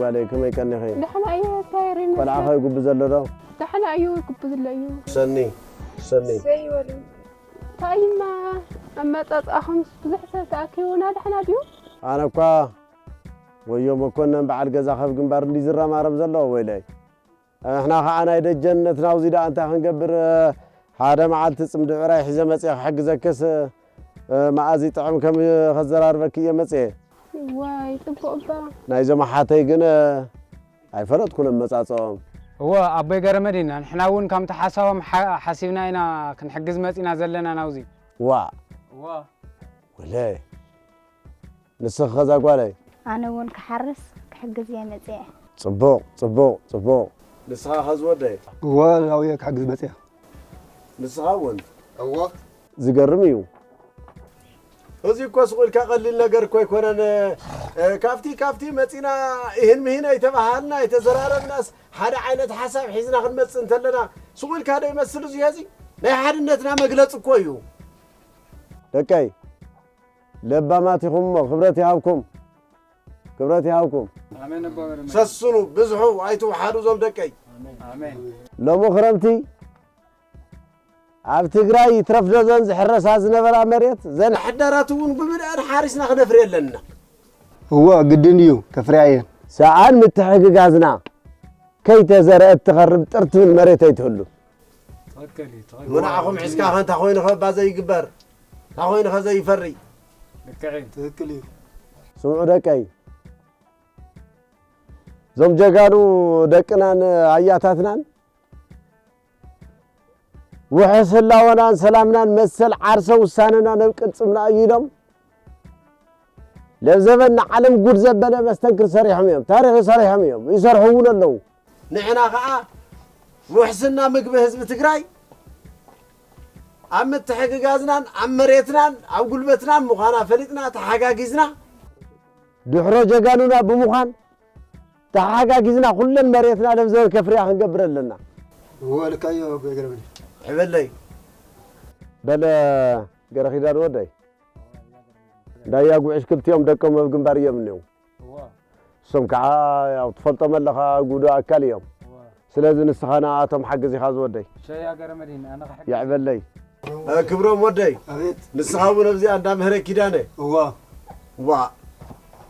ኣለ ከመይ ቀኒኺ? ደሕና እየ፣ እንታይ ርኢና? ቆልዓ ኸ ይጉቢ ዘሎ ዶ? ደሕና እዩ፣ ይጉቢ ዘሎ እዩ። ሰኒ፣ ሰኒ። እንታይ እማ ኣመጻጽኣኹምስ ብዙሕ ሰብ ተኣኪቡና፣ ደሕና ድዩ? ኣነ እኳ ወዮ መኮነን በዓል ገዛ ከብ ግንባር እንዲ ዝረማረም ዘሎ ወይለይ። ንሕና ኸዓ ናይ ደጀነት ናውዚ ደኣ እንታይ ክንገብር፣ ሓደ መዓልቲ ጽምዲ ብዕራይ ሒዘ መጽየ ክሕግዘክስ፣ መኣዚ ጥዕም ከም ከዘራርበኪ እየ መጽየ። ዋይ፣ ጽቡቕ እባ። ናይዞም ኣሓተይ ግን ኣይፈለጥኩን ኣመጻጽኦም። እወ፣ ኣቦይ ገረመዲን፣ ንሕና እውን ከምቲ ሓሳቦም ሓ-፣ ሓሲብና ኢና ክንሕግዝ መጺና ዘለና ናውዚ። ዋእ። እወ። ወለይ። ንስኺ ኸ እዛ ጓለይ? ኣነ እውን ክሓርስ ክሕግዝ እየ መጺአ። ጽቡቕ፣ ጽቡቕ፣ ጽቡቕ። ንስኻ ኸ ዝወደይ? እወ፣ ናውየ ክሕግዝ መጺአ። ንስኻ እውን? እወ። ዝገርም እዩ። እዚ እኮ ስቕ ኢልካ ቀሊል ነገር እኮ ኣይኮነን። እ፣ ካብቲ፣ ካብቲ መጺና እህን ምህን ኣይተባሃልና፣ ኣይተዘራረብናስ ሓደ ዓይነት ሓሳብ ሒዝና ክንመጽእ እንተለና ስቕ ኢልካ ዶ ይመስል እዚ ሄዚ? ናይ ሓድነትና መግለጺ እኮ እዩ። ደቀይ፣ ለባማት ኢኹም እሞ ክብረት ይሃብኩም። ክብረት ይሃብኩም። ኣሜን ኣቦ ገረመ። ሰስኑ፣ ብዝሑ፣ ኣይትውሓዱ እዞም ደቀይ። ኣሜን። ሎሚ ክረምቲ ኣብ ትግራይ ይትረፍ ዶ ዘን ዝሕረሳ ዝነበራ መሬት፣ ዘን ሕዳራት እውን ብምልኣን ሓሪስና ክነፍሪ ኣለና። እወ፣ ግድን እዩ፣ ከፍርያ እየን። ሰኣን ምትሕግጋዝና ከይተዘርአት ትኸርብ ጥር ትብል መሬት ኣይትህሉ። ትኽክል እዩ፣ ትኽክል። ንዓኹም ሒዝካ ኸ እንታይ ኮይኑ ኸ እባ ዘይግበር? እንታይ ኮይኑ ኸ ዘይፈሪ? ልክዕ እዩ። ትኽክል እዩ። ስምዑ ደቀይ፣ እዞም ጀጋኑ ደቅናን ኣያታትናን ውሕስ ህላወናን ሰላምናን መሰል ዓርሰ ውሳነና ነብ ቅልጽምና እዩ ኢሎም ለዘበን ንዓለም ጉድ ዘበለ መስተንክር ሰሪሖም እዮም። ታሪኽ ሰሪሖም እዮም። ይሰርሑ እውን ኣለዉ። ንሕና ኸዓ ውሕስና ምግቢ ህዝቢ ትግራይ ኣብ ምትሕግጋዝናን ኣብ መሬትናን ኣብ ጉልበትናን ምዃና ፈሊጥና ተሓጋጊዝና ድሕሮ ጀጋኑና ብምዃን ተሓጋጊዝና ኩለን መሬትና ለምዘበን ከፍርያ ክንገብር ኣለና። እወ፣ ልካ እዩ ኣቦይ ገረመ። ሕበለይ። በለ ገረ ኪዳን ወደይ። እንዳያ ጉዕሽ ክልቲኦም ደቆም ኣብ ግንባር እዮም እኒው። እወ። እሶም ከዓ ያው ትፈልጦም ኣለኻ ጉዶ ኣካል እዮም። እወ። ስለዚ ንስኻ ንኣቶም ሓግዝ ኢኻ ዝወደይ። ሸያ ገረመዲን፣ ኣነ ክሕግዝ። የዕበለይ። እ፣ ክብሮም ወደይ። ኣቤት። ንስኻ እውን ኣብዚኣ እንዳ ምህረ ኪዳነ። እወ። ዋ።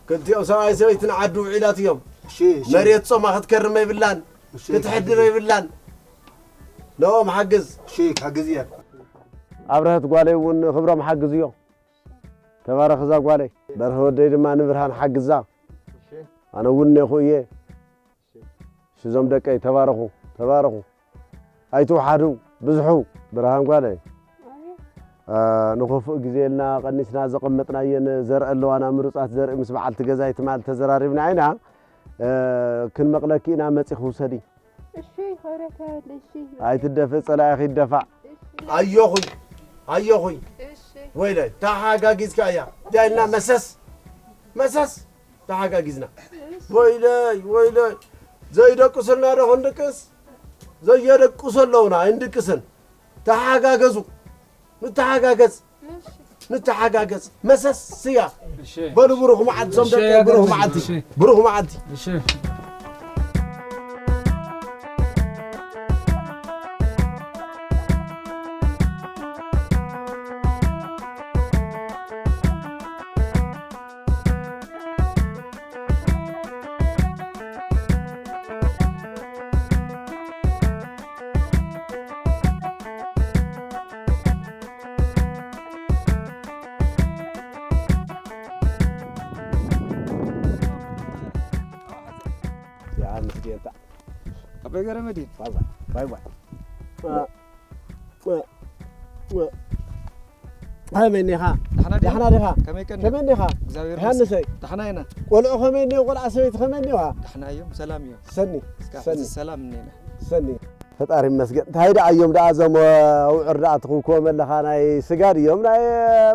ክልቲኦም ሰብኣይ ሰበይትን ዓዲ ውዒላት እዮም። እሺ፣ እሺ። መሬት ጾማ ክትከርም ኣይብላን፣ እሺ፣ ክትሕድር ኣይብላን። ንኦም ሓግዝ። እሺ፣ ክሕግዝ እየ። ኣብርሀት ጓለይ እውን ክብሮም ሓግዝዮ። ተባረኽ እዛ ጓለይ። በርሀ ወደይ ድማ ንብርሃን ሓግዛ። ኣነ እውን እኔኹ እየ። እሺ፣ እዞም ደቀይ ተባረኹ፣ ተባረኹ። ኣይትውሓዱ፣ ብዝሑ። ብርሃን ጓለይ። ኣቤት። አ፣ ንኽፉእ ግዜ ኢልና ቀኒስና ዘቐመጥናየን ዘርኢ ኣለዋና ምሩጻት ዘርኢ ምስ በዓልቲ ገዛይ ትማል ተዘራሪብና ኢና። እ፣ ክንመቕለኪ ኢና፣ መጺኺ ውሰዲ። እሺ፣ ክብረት ይሃበለይ፣ እሺ። ኣይትደፍእ፣ ጸላኢኺ ይደፋእ። እሺ። ኣዮኹይ፣ ኣዮኹይ። እሺ። ወይለይ፣ ተሓጋጊዝካ እያ። ዳይልና መሰስ፣ መሰስ። ተሓጋጊዝና። ወይለይ፣ ወይለይ። ዘይደቅሱልና ዶ ክንድቅስ? ዘየደቅሱ ኣለውና፣ ኣይንድቅስን። ተሓጋገዙ። ንተሓጋገዝ። እሺ። ንተሓጋገዝ። መሰስ እያ። እሺ። በሉ ብሩኽ መዓልቲ፣ ዞም እሺ፣ ደቂ፣ ብሩኽ ያገርም። መዓልቲ። እሺ። ብሩኽ መዓልቲ። እሺ። ያ፣ ምስ ጌታ። ኣቦይ ገረመዲን። ባይ ባይ፣ ባይ ባይ። ዋ፣ ዋ፣ ዋ። ከመይ እኒኻ? ደሕና ዲኻ? ደሕና ዲኻ? ከመይ ቀኒኻ? ከመይ እኒኻ? እግዚኣብሔር ዮሃንሰይ። ይመስገን። ደሕና ኢና። ቆልዑ ከመይ እኒኦ? ቆልዓ ሰበይቲ ከመይ እኒዋ? ደሕና እዮም፣ ሰላም እዮም። ሰኒ፣ እስካ ሰኒ። ሕዚ ሰላም እኒና። ሰኒ። ፈጣሪ ይመስገን። እንታይ ደኣ እዮም ደኣ እዞም ኣውዕር ደኣ ትኽውክዎም ኣለኻ? ናይ ስጋ ድዮም ናይ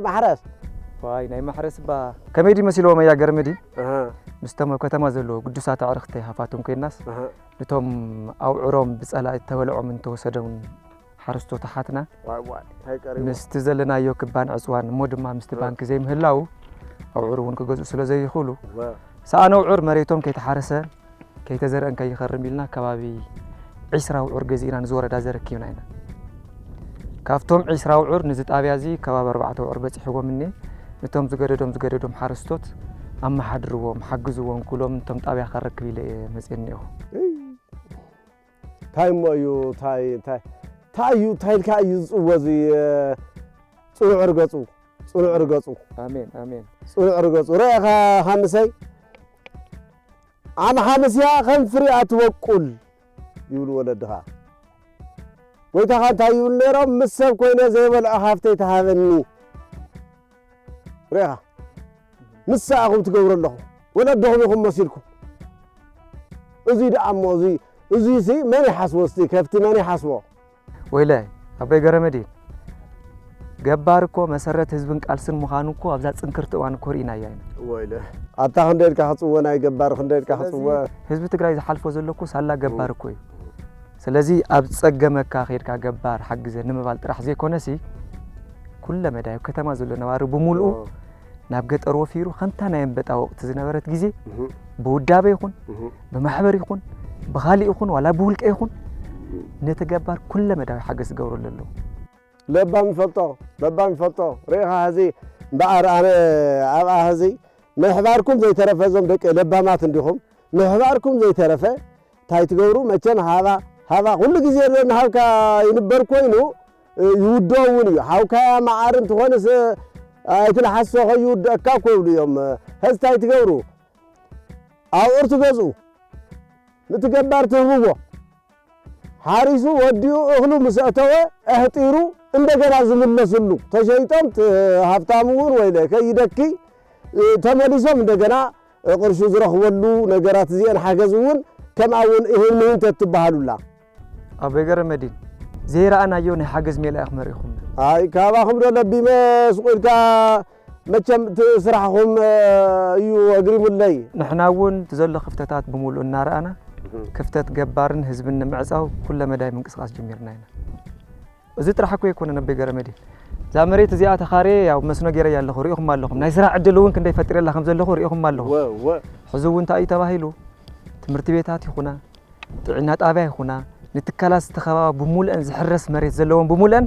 ማሕረስ? ዋይ፣ ናይ ማሕረስ እባ ከመይ ድዩ መሲልዎም እያ ገርምዲ? ኣሃ። ምስቶም ኣብ ከተማ ዘለዉ ግዱሳት ኣዕርኽቲ ሃፋትም ኮይናስ፣ ኣሃ። ነቶም ኣውዕሮም ብጸላኢ ተበልዖም እንተወሰዶም ሓረስቶት ኣሓትና ዋይ፣ ዋይ፣ እንታይ ቀሪቡ? ምስቲ ዘለናዮ ክባን ዕጽዋን እሞ ድማ ምስቲ እ። ባንኪ ዘይምህላው ኣውዕር እውን ክገዝኡ ስለ ዘይኽእሉ ዋ። ሰኣን ኣውዕር መሬቶም ከይተሓረሰ ከይተዘርአን ከይኸርም ኢልና ከባቢ ዒስራ ውዑር ገዚእና ንዚ ወረዳ ዘረኪብና ኢና። ካብቶም ዒስራ ውዑር ንዚ ጣብያ እዚ ከባቢ ኣርባዕተ ውዑር በፂሕዎም እኒ ነቶም ዝገደዶም ዝገደዶም ሓረስቶት ኣመሓድርዎም ሓግዝዎም ክብሎም ነቶም ጣብያ ከረክብ ኢለ እየ መፅየ እኒኦ። እንታይ እሞ እዩ እንታይ እንታይ እንታይ እዩ እንታይ ኢልካ እዩ ዝፅወ እዚ ጽኑዕ ርገፁ ጽኑዕ ርገፁ ኣሜን ኣሜን ጽኑዕ ርገፁ ረእኻ ሓምሰይ ኣነ ሓምስያ ከም ፍሪኣ ትበቁል ይብሉ ወለድኻ ጎይታኻ እንታይ ይብሉ ነይሮም ምስ ሰብ ኮይነ ዘይበልዖ ሃፍተይ ተሃበኒ ርኢኻ ንሳ ኢኹም ትገብሩ ኣለኹም ወለድኹም ኢኹም መሲልኩም እዙይ ደኣ እሞ እዙይ እዙይ ሲ መን ይሓስቦ እስቲ ከፍቲ መን ይሓስቦ ወይለ ኣቦይ ገረመድህን ገባር እኮ መሰረት ህዝብን ቃልስን ምዃኑ እኮ ኣብዛ ፅንክርቲ እዋን እኮ ርኢናያ ኢና። ወይለ ኣታ ክንደይ ኢልካ ክፅወ ናይ ገባር ክንደይ ኢልካ ክፅወ ህዝቢ ትግራይ ዝሓልፎ ዘሎ እኮ ሳላ ገባር እኮ እዩ። ስለዚ ኣብ ፀገመካ ከይድካ ገባር ሓግዘ ንምባል ጥራሕ ዘይኮነሲ ኩለ መዳይ ኣብ ከተማ ዘሎ ነባሪ ብምሉኡ ናብ ገጠር ወፊሩ ከምታ ናይ ኣንበጣ ወቕቲ ዝነበረት ግዜ ብውዳበ ይኹን ብማሕበር ይኹን ብኻሊእ ይኹን ዋላ ብውልቀ ይኹን ነቲ ገባር ኩለመዳያዊ ሓገዝ ዝገብረሉ ኣለዉ። ለባም ይፈልጦ ለባም ይፈልጦ ርኢኻ ሕዚ እምበኣር ኣነ ኣብኣ ሕዚ ምሕባርኩም ዘይተረፈ እዞም ደቂ ለባማት እንዲኹም ምሕባርኩም ዘይተረፈ እንታይ ትገብሩ መቸም ሃባ ሃባ ኩሉ ግዜ እናሃብካ ይንበር ኮይኑ ይውድኦ እውን እዩ። ሓውካያ መዓር እንትኾንስ ኣይትልሓሶ ከይውድአካ እኮ ይብሉ እዮም። ሕዚ እንታይ ትገብሩ? ኣብዑር ትገዝኡ፣ ንቲ ገባር ትህብዎ፣ ሓሪሱ ወዲኡ እኽሉ ምስ ኣተወ ኣሕጢሩ እንደገና ዝምለስሉ ተሸይጦም ሃብታም እውን ወይለ ከይደኪ ተመሊሶም እንደገና ቅርሹ ዝረኽበሉ ነገራት እዚአን ሓገዝ እውን ከምኣ እውን እህን ምሂን ተትበሃሉላ። ኣቦይ ገረመዲን ዘይረኣናዮ ናይ ሓገዝ ሜላ ኢኹም ኣርኢኹምና። ኣይ ካባኹም ዶ ለቢመ ስቕ ኢልካ መቸም እቲ ስራሕኹም እዩ ኣግሪሙለይ። ንሕና እውን እቲ ዘሎ ክፍተታት ብምሉኡ እናረኣና ክፍተት ገባርን ህዝብን ንምዕፃው ኩለ መዳይ ምንቅስቃስ ጀሚርና ኢና። እዚ ጥራሕ እኮ ኣይኮነን ኣቦይ ገረመዲን። እዛ መሬት እዚኣ ተኻርየ ያው መስኖ ገይረያ ኣለኹ ርኢኹም ኣለኹም። ናይ ስራሕ ዕድል እውን ክንደይ ፈጢረላ ከም ዘለኹ ርኢኹም ኣለኹም። ሕዚ እውን እንታይ እዩ ተባሂሉ ትምህርቲ ቤታት ይኹና ጥዕና ጣብያ ይኹና ንትካላት ዝተኸባባ ብሙሉአን ዝሕረስ መሬት ዘለዎም ብሙሉአን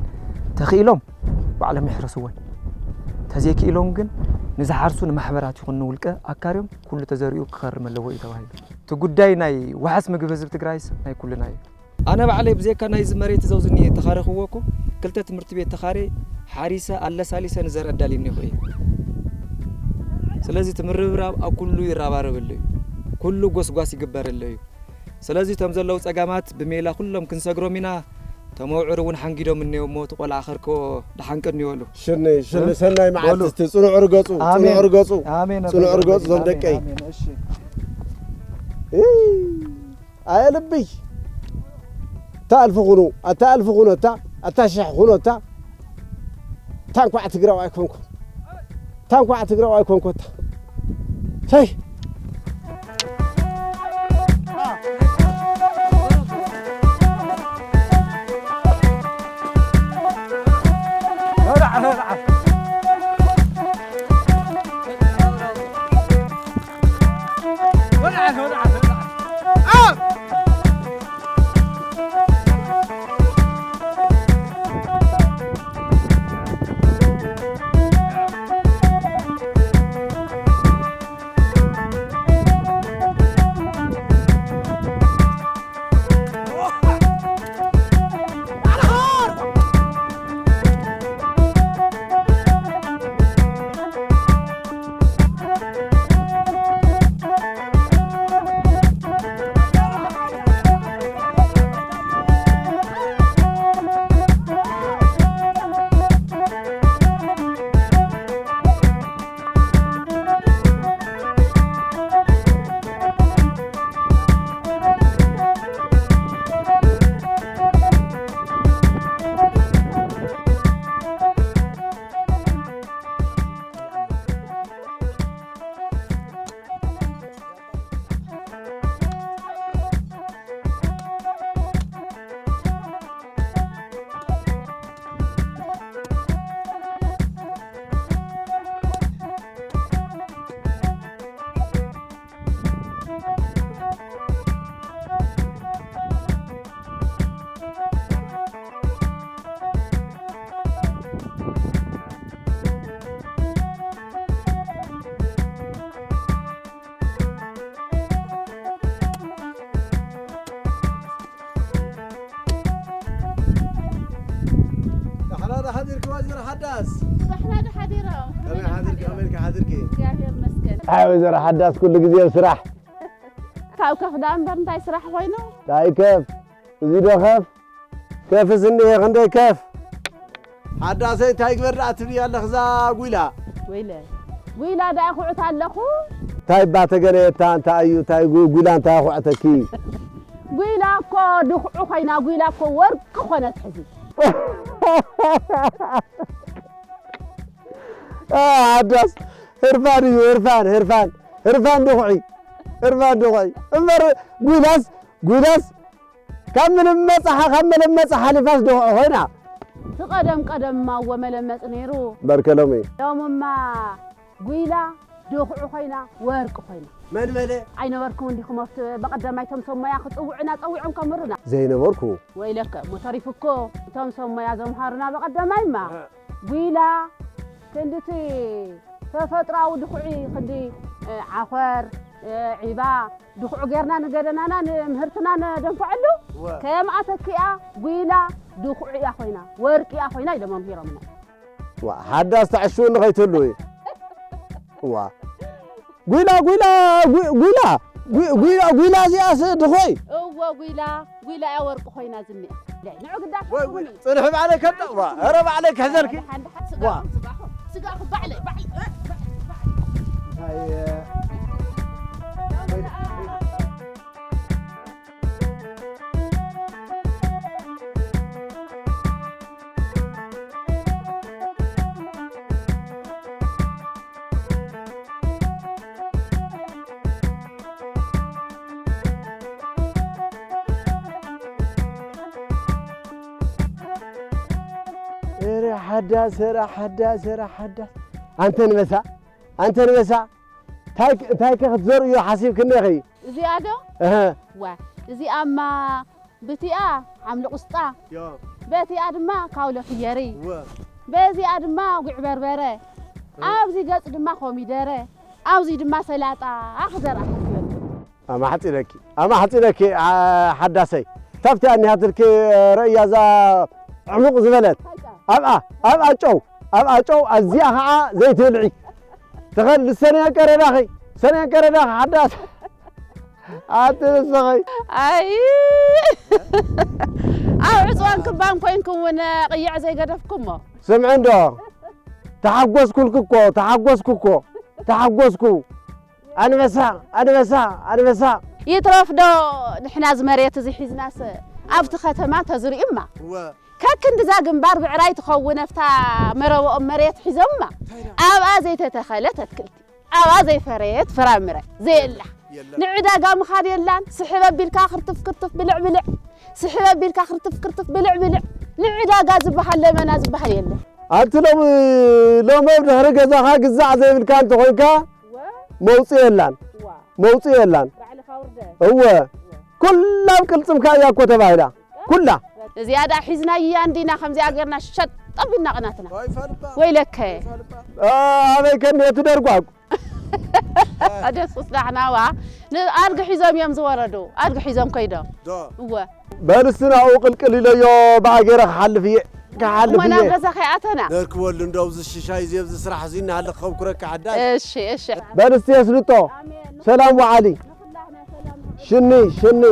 ተኽኢሎም ባዕሎም ይሕረስወን ተዘይክኢሎም ግን ንዝሓርሱ ንማሕበራት ይኹን ንውልቀ ኣካርዮም ኩሉ ተዘሪኡ ክኸርም ኣለዎ እዩ ተባሂሉ እቲ ጉዳይ ናይ ዋሕስ ምግቢ ህዝቢ ትግራይስ ናይ ኩልና እዩ ኣነ ባዕለይ ብዘይካ ናይዚ መሬት ዘውዝኒ ተኻረኽዎ እኮ ክልተ ትምህርቲ ቤት ተኻሬ ሓሪሰ ኣለሳሊሰ ንዘር ኣዳልየ እኒኹ እየ ስለዚ ትምርብራብ ኣብ ኩሉ ይረባረበሉ እዩ ኩሉ ጎስጓስ ይግበረሉ እዩ ስለዚ እቶም ዘለዉ ጸጋማት ብሜላ ኩሎም ክንሰግሮም ኢና። እቶም ኣውዕር እውን ሓንጊዶም እኒኦ እሞ እቲ ቆልዓ ከርከቦ ደሓን ቀንዩ በሉ። ሽኒ ሽኒ ሰናይ መዓልቲ እስቲ ጽኑዕ ርገጹ ኣሜን። ጽኑዕ ርገጹ ኣሜን። ጽኑዕ ርገጹ ዞም ኣሜን፣ ደቀይ። ኣሜን። እሺ። እይ፣ ኣየ ልብይ። ኣታ ኣልፊ ኩኑ፣ ኣታ ኣልፊ ኩኑ፣ ኣታ፣ ኣታ ሽሕ ኩኑ፣ ኣታ። ኣታ እንኳዕ ትግራዋይ ኣይኮንኩ። ኣታ እንኳዕ ትግራዋይ ኣይኮንኩ፣ ኣታ። ሰይ። ወይዘሮ ሓዳስ። ዳሕና ዶ ሓዲሮም? ከመይ ሓድርኪ? ከመይ ኢልኪ ሓድርኪ? እግዚኣብሔር ይመስገን። ኣይ ወይዘሮ ሓዳስ ኩሉ ግዜ ኣብ ስራሕ። ካብ ከፍ ደኣ እምበር እንታይ ስራሕ ኮይኑ? እንታይ ከፍ? እዚ ዶ ከፍ? ከፍስ እንድየ ክንደይ ከፍ? ሓዳሰይ እንታይ ግበር ደኣ ትብሊ ኣለኽ እዛ ጉይላ? ወይለ ጉይላ ደኣ ኩዕት ኣለኹ። እንታይ እባ ተገነየታ እንታይ እዩ እንታይ ጉ- ጉይላ እንታይ ኣኹዕተኪ? ጉይላ እኮ ድኹዑ ኮይና ጉይላ እኮ ወርቂ ኮነት ሕዚ። ሓዳስ ህርፋን እዩ ህርፋን ህርፋን ህርፋን ድኹዒ ህርፋን ድኹዒ እምበር ጉይላስ ጉይላስ ካብ ምልመጻ ካብ መለመጻ ሓሊፋስ ድኹዒ ኮይና። እቲ ቀደም ቀደምማ እወ መለመጽ ነይሩ። በርከ ሎሚ። ሎምማ ጉይላ ድኹዒ ኮይና ወርቂ ኮይና። መን በለ? ኣይነበርኩም እንዲኹም ኣብቲ በቐደማይ እቶም ሰብ ሞያ ክጽውዑና ጸዊዖም ከምሩና። ዘይነበርኩ። ወይለከ እሞ ተሪፉ እኮ እቶም ሰብ ሞያ ዘምሃሩና በቐደማይማ ጉይላ ክንድቲ ተፈጥሮኣዊ ድኹዒ ክንዲ ዓኾር ዒባ ድኹዒ ጌርና ንገደናና ንምህርትና ነደንፍዐሉ ከምኣ ተኪኣ ጉይላ ድኹዒ እያ ኮይና ወርቂ እያ ኮይና ኢሎም ኣምሂሮምና። ዋ ሓዳስ ተዕሽውኒ ከይትህሉ እዩ። ዋ ጉይላ ጉይላ ጉ- ጉይላ ጉ- ጉይላ ጉይላ እዚኣስ ድኾይ እወ ጉይላ ጉይላ እያ ወርቂ ኮይና ዝኒኣ። ንዑ ግዳ ወይ ወይ ትኹኒ። ጽንሒ ባዕለይ ከብዳ ዋ ኧረ ባዕለይ ክሕዘልኪ። ሓንድ ሓንድ ዋ። ስጋኹም ስጋኹም ስጋኹም ባዕለይ ባዕለይ። እንታይ ኧረ ሓዳስ ኧረ ሓዳስ ኧረ ሓዳስ ኣንተ ንበሳ ኣንተ ንበሳ እንታይ እንታይ ከ ክትዘርእዮ ሓሲብክኒ ኢኺ? እዚኣ ዶ? እህ ዋ እዚኣማ ብቲኣ ሓምሊ ቁስጣ ዮ በቲኣ ድማ ካውሎ ፍየሪ ወ በዚኣ ድማ ጉዕ በርበረ ኣብዚ ገጽ ድማ ኮሚደረ ኣብዚ ድማ ሰላጣ ክዘርኣ ሓሲበ ኣለኹ። ኣማሕጺነኪ ኣማሕጺነኪ ሓዳሰይ ታብቲ ኣኒሃትልኪ ረእያ እዛ ዕሙቕ ዝበለት ኣብኣ ኣብኣ ጨው ኣብኣ ጨው ኣዚኣ ኸዓ ዘይትብልዒ ተኸል ሰንየን ቀረዳኺ ሰንየን ቀረዳኺ ሓዳስ ኣቲ ንስኺ ኣይ ኣብ ዕፅዋን ክባን ኮይንኩም እውን ቅይዕ ዘይገደፍኩሞ ስምዒ እንዶ ተሓጎስኩልኪ እኮ ተሓጎስኩ እኮ ተሓጎስኩ ኣንበሳ ኣንበሳ ኣንበሳ ይትረፍ ዶ ንሕና እዚ መሬት እዚ ሒዝናስ ኣብቲ ከተማ ተዝሪኡማ ከክንድዛ ግንባር ብዕራይ ትኸውን ኣብታ መረበኦም መሬት ሒዞምማ ኣብኣ ዘይተተኸለት ኣትክልቲ ኣብኣ ዘይፈረየት ፍራምረ ዘየላ ንዕዳጋ ምኻድ የላን ስሕብ ኣቢልካ ክርትፍ ክርትፍ ብልዕ ብልዕ ስሕብ ኣቢልካ ክርትፍ ክርትፍ ብልዕ ብልዕ ንዕዳጋ ዝበሃል ለመና ዝበሃል የለን ኣንቲ ሎሚ ሎሚ ኣብ ድሕሪ ገዛኻ ግዛዕ ዘይብልካ እንተኾይንካ መውፅኢ የላን መውፅኢ የላን እወ ኩላ ኣብ ቅልፅምካ እያ እኮ ተባሂላ ኩላ እዚኣ ደኣ ሒዝናያ እንዲና ከምዚኣ ጌርና ሸጥ ጠቢልና ቅናትና ወይለከ ኣበይ ከኒኦ ትደርጓጉ ኣደስኩስ ዳሕናዋ ኣድጊ ሒዞም እዮም ዝወረዱ ኣድጊ ሒዞም ከይዶም እወ በልስቲ ናብኡ ቅልቅል ኢለዮ ብኣ ገይረ ክሓልፍ እየ ክሓልፍ እየ ገዛ ከይኣተና ነርክበሉ እንደው እዚ ሽሻይ እዚ ኣብዚ ስራሕ እዚ እናሃለ ክኸብኩረካ ሓዳሽ እሺ እሺ በል እስቲ የስልጦ ሰላም ወዓሊ ሽኒ ሽኒ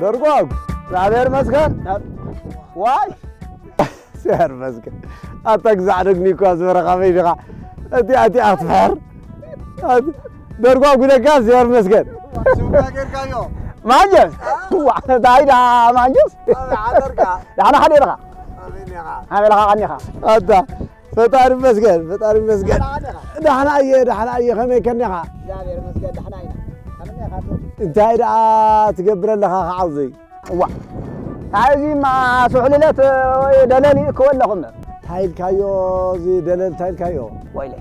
ደርጓግ እግዚኣብሔር ይመስገን። ዋይ እግዚኣብሔር ይመስገን። ኣታ ግዛዕ ደግኒ እኳ ዝበረኻ መይድኻ እቲኣ እቲኣ ክትፍሕር ደርጓግ ጉደጋ እግዚኣብሔር ይመስገን። ሽምካ ጌርካዮ ማንጀስ ዋ እንታይ ዳ ማንጀስ ኣበይ ሓደርካ ዳሕና ሓዲርካ ኣበይ ኔኻ ኣበይ ለኻ ቀኒኻ ኣታ ፈጣሪ ይመስገን ፈጣሪ ይመስገን ዳሕና እየ ዳሕና እየ ከመይ ከኒኻ እግዚኣብሔር ይመስገን ዳሕና ኢና ከመይ ኢኻ እንታይ ደኣ ትገብር ኣለኻ ከዓውዘይ እዋ እዚማ ስሕልለት ወይ ደለል ይእክቦ ኣለኹም እንታይ ኢልካዮ እዚ ደለል እንታይ ኢልካዮ ወይለ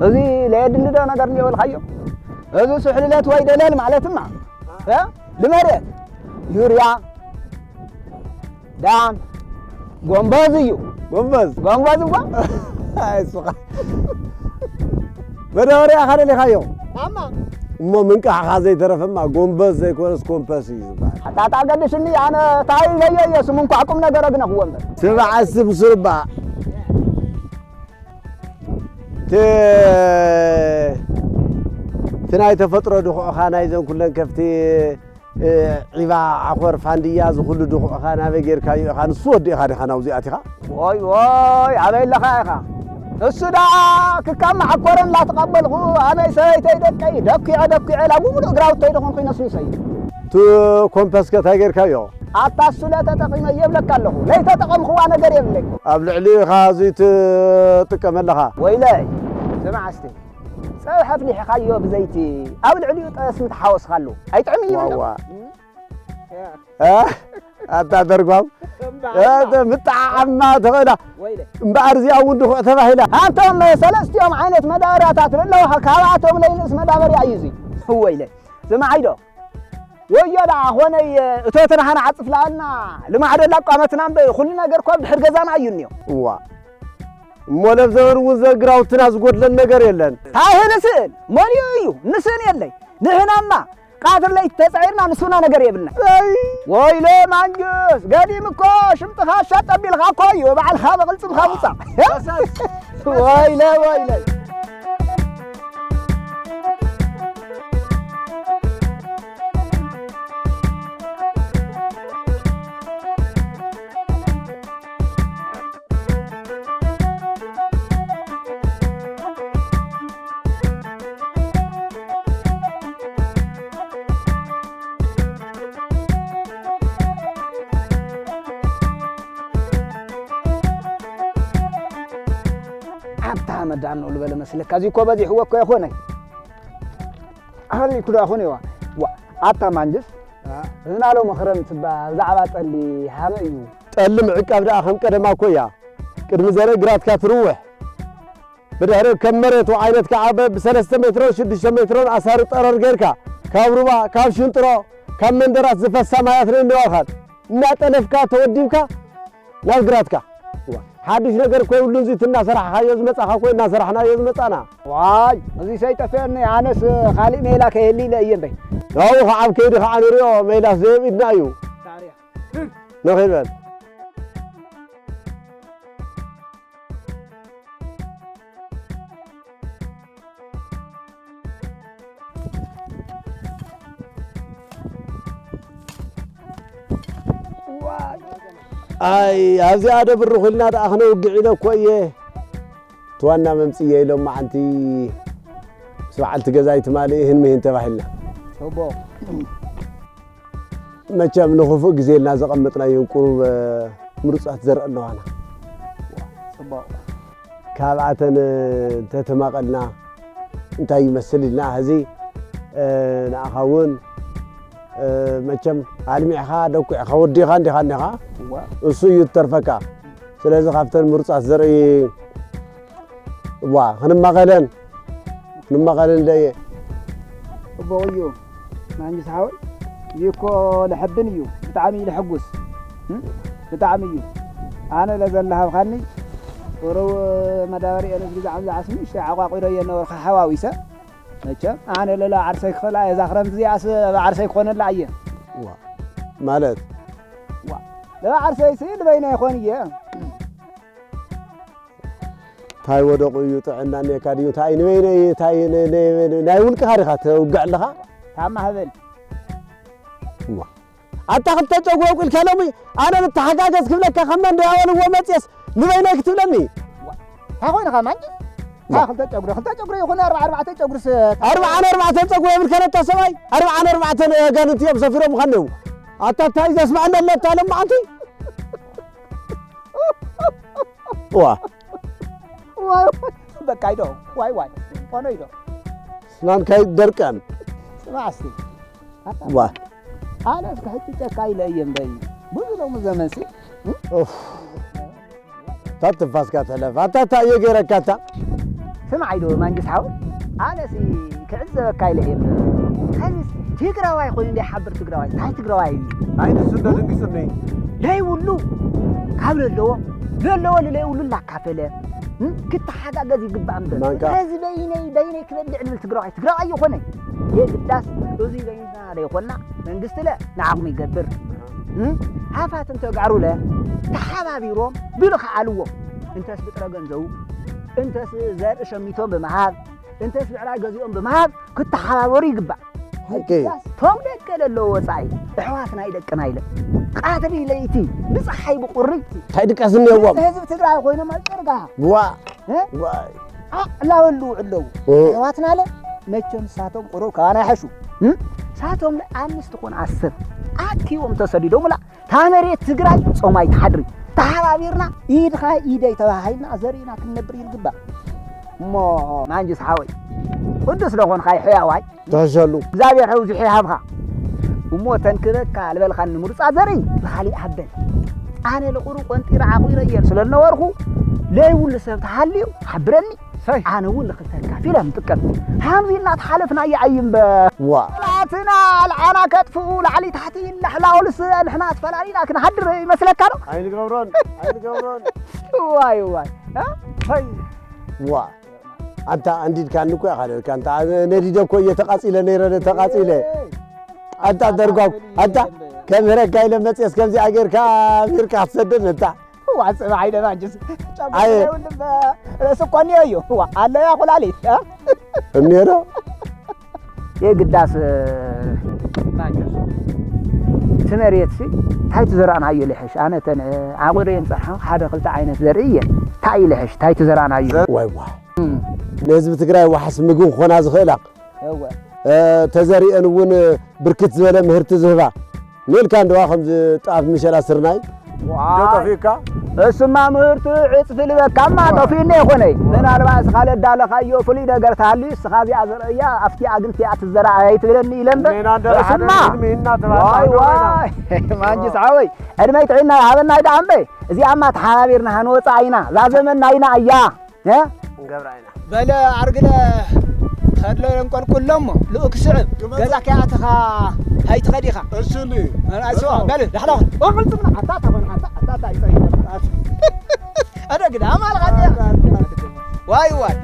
እዚ ለየድሊ ዶ ነገር እንዲዮ በልካዮ እዚ ስሕልለት ወይ ደለል ማለትማ እ? ልመሬት ዩርያ ዳም ጎንበዝ እዩ። ጎንበዝ? ጎንበዝ እኳ። ኣይ፣ እሱኻ። መዳበርያ ኢኻ ደሊኻዮ? ኣማ። እሞ ምንቃሕኻ ዘይተረፈማ ጎንበዝ ዘይኮነስ ኮምፐስ እዩ ዝበሃል። ኣታ፣ ኣታ፣ ገድሽኒ፣ ኣነ ታይ በዮ እየ፣ ስሙ እንኳዕ ቁም ነገሮ ግነኽዎ እምበር። ስማዕ፣ እስም ሱርባ። እቲ፣ እቲ ናይ ተፈጥሮ ድኹዕኻ ናይዘን ኩለን ከፍቲ፣ እ፣ ዒባ፣ ዓኾር፣ ፋንድያ፣ እዚ ኩሉ ድኹዕኻ ናበይ ጌርካዮ ኢኻ? ንሱ ወዲእኻ ዲኻ ናብዚ ኣቲኻ? ዎይ፣ ዎይ፣ ኣበይ ኣለኻ ኢኻ? እሱ ደኣ ክካም መዓኮረ እናተቐበልኩ፣ ኣነይ ሰበይተይ ደቀይ ደኲዐ፣ ደኲዐ፣ ላብ ሙሉእ ግራውተይ ደኾንኩ ይነስንሰይ። እቲ ኮምፐስከ እንታይ ጌርካዮ? ኣታ እሱ ለተጠቒመ የብለካ ኣለኹ። ለይተጠቐምኽዋ ነገር የብለይ። ኣብ ልዕሊኡ ኢኻ እዚ ትጥቀም ኣለኻ? ወይለይ፣ ስማዕ እስቲ። ጸብሒ ኣፍሊሕኻዮ ብዘይቲ ኣብ ልዕሊኡ ጠስሚ ተሓወስካሉ። ኣይጥዕምን እዩ ዋዋ። እ? ኣታ ተርጓም። እምበኣር። እ፣ ምጥዓዓማ ተኸእላ። ወይለ። እምበኣር እዚኣ እውን ድኹዕ ተባሂላ። ኣንቶም ሰለስቲኦም ዓይነት መዳበርያታት ለለውኻ፣ ካብኣቶም ለይንእስ መዳበርያ እዩ እዚ። ወይለ። ስምዓይ ዶ? ወዮ ደኣ ኾነይ፣ እቶትና ኸነዓጽፍ ለኣልና፣ ልማዕዶ ላቋመትና እምበ፣ ኩሉ ነገር እኮ ኣብ ድሕር ገዛና እዩ እኒኦ። እዋ። እሞ ለብ ዘበን እውን ዘግራውትና ዝጎድለን ነገር የለን። ታይ ንስእን? መሊኡ እዩ። ንስእን የለይ። ንሕናማ ቃትር ለይቲ ተጻዒርና ንሱና ነገር የብልና። ኣይ። ወይለ ማንጁስ፣ ገዲም እኮ ሽምጥኻ ሻጥ ኣቢልካ እኮ እዩ፣ ባዕልኻ ብቕልጽምካ ምጻእ። ፈሰስ። ወይለ፣ ወይለ። ኣታ መዳን ነው ልበለ መስለካ፣ እዚ እኮ በዚሕዎ እኮ ይኾነ። ኣኸሊኩ ዶ ኣኹን ይዋ። ዋ፣ ኣታ ማንጅስ፣ አ? ዝናሎ መኽረምቲ እባ ብዛዕባ ጠሊ ሃበ እዩ። ጠሊ ምዕቃብ ደኣ ከም ቀደማ እኮ እያ። ቅድሚ ዘርኢ ግራትካ ትርውሕ። ብድሕሪኡ ከም መሬቱ ዓይነት ከዓ በብ ሰለስተ ሜትሮን ሽዱሽተ ሜትሮን ኣሳሪ ጠረር ጌርካ፣ ካብ ሩባ፣ ካብ ሽንጥሮ፣ ካብ መንደራት ዝፈሳ ማያት ንእንዋልኻት እናጠለፍካ ተወዲብካ ናብ ግራትካ። እዋ፣ ሓድሽ ነገር እኮ የብሉን፣ እዚ እናሰራሕኻዮ ዝመጻኻ እኮ እናሰራሕናዮ ዝመጻና። ዋይ፣ እዚ ሰይጠፍአኒ፣ ኣነስ ካሊእ ሜላ ከየሊ ኢለ እየ እምበይ። ናብኡ ከዓ ኣብ ከይዲ ከዓ ንሪኦ፣ ሜላስ ዘየብ ኢድና እዩ። ታሪኽ። ንኺድ በል። ኣይ፣ ኣብዚኣ ዶ ብርኽ ኢልና ደኣ ክነውግዕ ኢለ እኮ እየ። እቲ ዋና መምጽእየ ኢሎም መዓንቲ ምስ በዓልቲ ገዛይ ትማሊ እህን ምህን ተባሂልና። ጽቡቕ። መቸም ንኽፉእ ግዜ ኢልና ዘቐመጥናዮም ቁሩብ፣ እ፣ ምሩጻት ዘርኢ ኣለዋና። ጽቡቕ። ካብኣተን፣ እ፣ እንተተማቐልና እንታይ ይመስል ኢልና፣ ሕዚ፣ እ፣ ንኣኻ እውን፣ እ፣ መቸም ኣልሚዕኻ፣ ደኲዕኻ፣ ወዲኻ እንዲኻ፣ እንዲኻ፣ እዋ። እሱ እዩ ዝተርፈካ። ስለዚ ካብተን ምሩጻት ዘርኢ እዋ፣ ክንማቐለን፣ ክንማቐለን ደየ። እቦ ወዮ፣ ማንጅስ ሓወይ፣ እዚ እኮ ለሐብን እዩ፣ ብጣዕሚ እዩ ለሐጉስ። እም? ብጣዕሚ እዩ። ኣነ ለዘለሃብካኒ፣ ቁሩብ መዳበርየንስ ግዛዕ ምዛዕስ ንእሽተይ ዓቋቒረዮ ነበርካ ሓዋዊሰ። መቸም፣ ኣነ ለለ ዓርሰይ ክኸላ እየ፣ እዛ ክረምቲ እዚኣስ ዓርሰይ ክኾነላ እየ። እዋ፣ ማለት? እዋ፣ ለዓርሰይሲ ንበይነ ይኾን እየ። ታይ ወደቑ እዩ ጥዕና እኒአካ ድዩ? ታይ ንበይነይ፣ ታይ ን-፣ ን-፣ ን-፣ ናይ ውልቅኻ ዲኻ ተውግዕ ኣለኻ? ታማ ህበል። እዋ። ኣታ ክልተ ጨጉሪ ኣውቂልካ ሎሚ ኣነ ንተሓጋገዝ ክብለካ ከመ እንዳበልዎ መፅየስ ንበይነይ ክትብለኒ? ታይ ኮይንኻ ማንጂ? ዋ። ታ ክልተ ጨጉሪ፣ ክልተ ጨጉሪ ይኹን ኣርባዓ ኣርባዕተ ጨጉርስ ኣርባዓን ኣርባዕተን ጨጉሪ የብልካን ኣታ ሰብኣይ? ኣርባዓን ኣርባዕተን ኣጋንንቲ እዮም ሰፊሮምኻ እኒአው። ኣታ ታይ ዘስምዐኒ ኣሎ ኣታ ሎማዓንቲ? ዋ። ዋይ፣ ዋይ፣ በቃ ይዶ፣ ዋይ፣ ዋይ፣ ሆኖ ይዶ። ስናንካ ይደርቀን። ስማዕ እስቲ። ዋ። ኣነ እስከ ሕጂ ጨካ ኢለ እየ እምበይ። ብዙ ሎሚ ዘመንሲ። ኡፍ። እታ ትንፋስካ ትሕለፍ። ኣታ፣ እታ እየ ገይረካ እታ። ስማዕ ኢዶ ማንጅስ ሓው። ኣነሲ ክዕዘበካ ኢለ እየ እምበር። ከዚስ ትግራዋይ ኮይኑ ዘይሓብር ትግራዋይ እንታይ ትግራዋይ እዩ? ኣይ ንሱ እንዶ ደንጊጹኒ። ለይብሉ ካብ ለለዎ ለለዎ ንለይብሉ እናካፈለ እም፣ ክተሓጋገዝ ይግባእ እምበር ማንካ። እዚ በይነይ በይነይ ክበልዕ ዝብል ትግራዋይ ትግራዋይ ይኾነ። የግዳስ እዚ በይንና ዘይኾና መንግስቲ ለ ንዓቕሙ ይገብር እም፣ ሃፋት እንተጋሩ ለ ተሓባቢሮም ብልኽዓልዎም እንተስ ብጥረ ገንዘቡ እንተስ ዘርኢ ሸሚቶም ብምሃብ እንተስ ብዕራይ ገዚኦም ብምሃብ ክተሓባበሩ ይግባእ። ሓቂ። ቶም ደቀ ለለዎ ወፃኢ ኣሕዋትና ይደቅና ኢለ ቃትሪ ለይቲ ብፀሓይ ብቁሪ እንታይ ድቃስ እኒአዎም? ህዝቢ ትግራይ ኮይኖም ኣብ ጭርጋ ዋ እ? ዋ ዓ- እናበሉ ኣለዉ እ። ኣሕዋትና ለ መቸም ሳቶም ቁሩብ ካባና ይሓሹ እ? ሳቶም ለ ኣምስት ኮን ኣስር ኣኪቦም ተሰዲዶም ላ እታ መሬት ትግራይ ጾም ኣይትሓድሪ ተሓባቢርና ኢድኻ ኢደይ ተባሃሂልና ዘርኢና ክንነብር ይግባእ እሞ ማንጅስ ሓወይ ቅዱስ ደኾንካ ይሕያዋይ ትሕሸሉ። እግዚኣብሔር ሕውዚሑ ይሃብኻ እሞ ተንክበካ ልበልካ ንምሩፃ ዘርኢ ብካሊእ ሃበን ኣነ ልቑሩ ቆንጢረ ዓቑረ እየን ስለ ዝነበርኩ ለይብሉ ሰብ ተሃልዩ ሓብረኒ ሰይ ኣነ እውን ንክልተ ርካፍ ኢለ ምጥቀም ሃምዚ እናተሓለፍና እየ ኣይምበ ዋ ላትና ልዓና ከጥፍኡ ላዕሊ ታሕቲ ይላሕላወሉስ ንሕና ትፈላሊና ክንሃድር ይመስለካ ዶ ኣይንገብሮን ኣይንገብሮን። ዋይ ዋይ እ? ሰይ ዋ ኣንታ ኣንዲድካ ንኮ ኢኻ ነርካ ኣንታ ነዲደ እኮ እየ ተቃጺለ ነይረ ተቃጺለ ኣንታ ደርጓም ኣንታ ከምህረካ ኢለ መፅየስ ከምዚኣ ጌርካ ሚርካ ክትሰደድ ነታ ዋጽብ ዓይደ ማንጅስ ኣየ። ጨጉሪ ርእሲ እኮ እኒኦ እዩ ዋ ኣለያ ኩላሊት እ? እኒሮ የግዳስ ማንጅስ እቲ መሬት ሲ እንታይ ትዘራእናዮ ልሕሽ ኣነ ተን ዓቑረየን ፀርሖ ሓደ ክልተ ዓይነት ዘርኢ እየ እንታይ ልሕሽ እንታይ ትዘራእናዮ ዋይ ዋ ንህዝቢ ትግራይ ዋሕስ ምግቢ ክኾና ዝኽእላ እወ እ፣ ተዘሪአን እውን ብርክት ዝበለ ምህርቲ ዝህባ ሜልካ እንደዋ ከምዚ ጣፍ ምሸላ ስርናይ ዋይ። ጠፊእካ እሱማ ምህርቱ ዕፅፊ ልበካማ ጠፊእኒ ይኾነ ምናልባት እስኻ ለዳለኻዮ ፍሉይ ነገር ተሃልዩ እስኻ እዚኣ ዘርእያ ኣብቲ ኣግንቲ እያ ትዘራ ኣይትብለኒ ኢለ እምበር ሜና እንደ ሓደ እሱማ ሜና ተባለ ዋይ ዋይ ማንጅስ ሓወይ ዕድመይ ጥዕና ይሃበና ይድኣ እምበ እዚኣማ ተሓባቢርና ሃንወፃ ኢና እዛ ዘመን ናይና እያ እ? እንገብራ ኢና በለ ኣርግለ ከድሎ የንቆልቁሎ እሞ ልኡክ ስዕብ ገዛ ከይኣተኻ ኣይትኸድ ኢኻ እሱኒ ኣይስዋ በል ዳሕዳኹ ወቅልጥምና ኣታ ተኾን ኣታ ኣታ ኣታ ይፀይፈ ኣደ ግዳ ኣማልኻ ዋይ ዋይ